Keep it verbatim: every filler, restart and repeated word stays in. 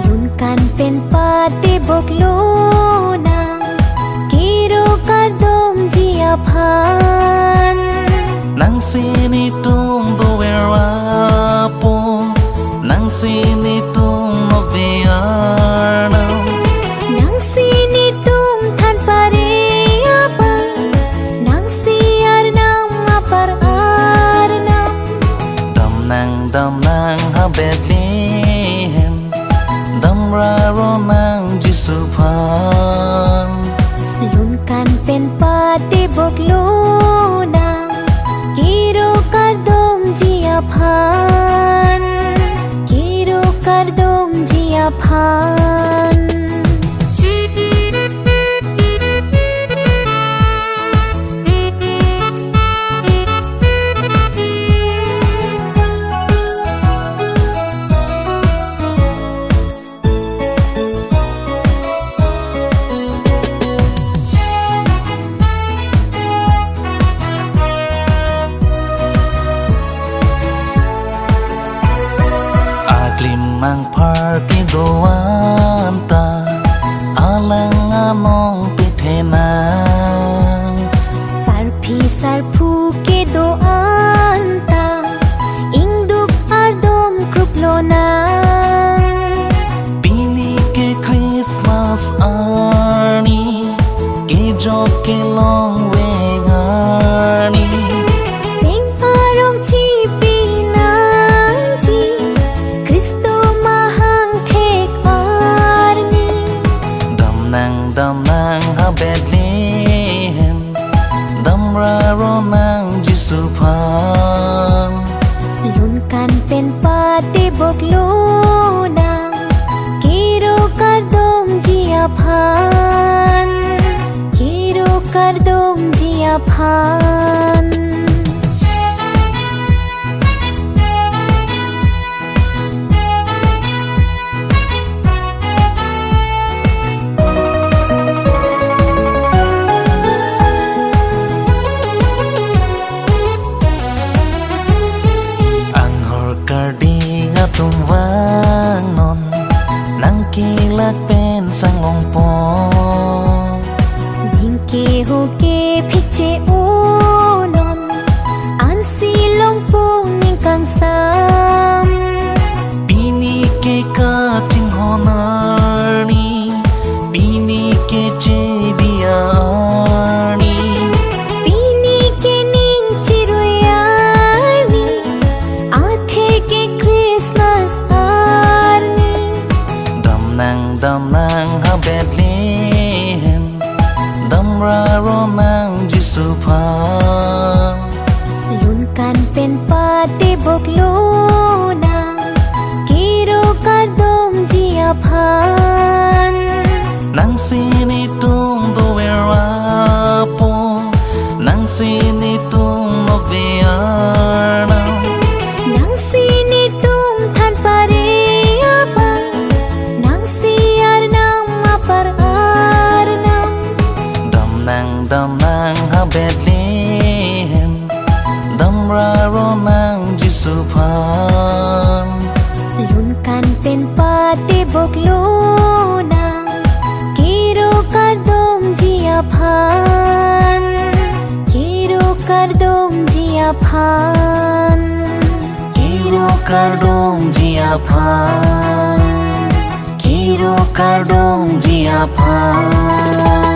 Lun kan pen patebok lonang, kero kardomji aphan. Nangsi netum dover apo, nangsi netum nokbe Arnam. Nangsi netum than pare abang, nangsi Arnam apar Arnam. Damnang, damnang ha Bethlehem, damra ronang Jisu aphan. Lun kan pen patebok lonang, kero kardomji aphan, kero kardomji aphan. Aklim angphar kedo-an ta alang anong pithenang. Sarpi sarpo kedo-an ta ingdup ardom krup lonang. Pini ke Christmas arni, kejok kelongvek arni. Seng arong chipi nangji, Khristo mahang thek arni. Damnang, damnang ha Bethlehem, damra ronang Jisu aphan. Lun kan pen patebok lonang, kero kardomji aphan, kero kardomji aphan. Anghor karding atum vangnon, nangkelak pen sang longpon. Ning kehok kephik che-onon, ansi longpon ning kangsam. Pini ke kachinghon arni, pini ke chediya arni. Pini ke ning chirui arni, athe ke Christmas arni. Damnang, damnang ha Bethlehem, damra ronang Jisu aphan. Lun kan pen patebok lonang, kero kardomji aphan. Nangsi netum dover apo, nangsi netum nokbe Arnam. Nangsi netum than pare abang, nangsi Arnam apar Arnam. Damnang, damnang ha Bethlehem, damra ronang Jisu aphan. Lun kan pen patebok lonang, kero kardomji aphan, kero kardomji aphan, kero kardomji aphan, kero kardomji aphan.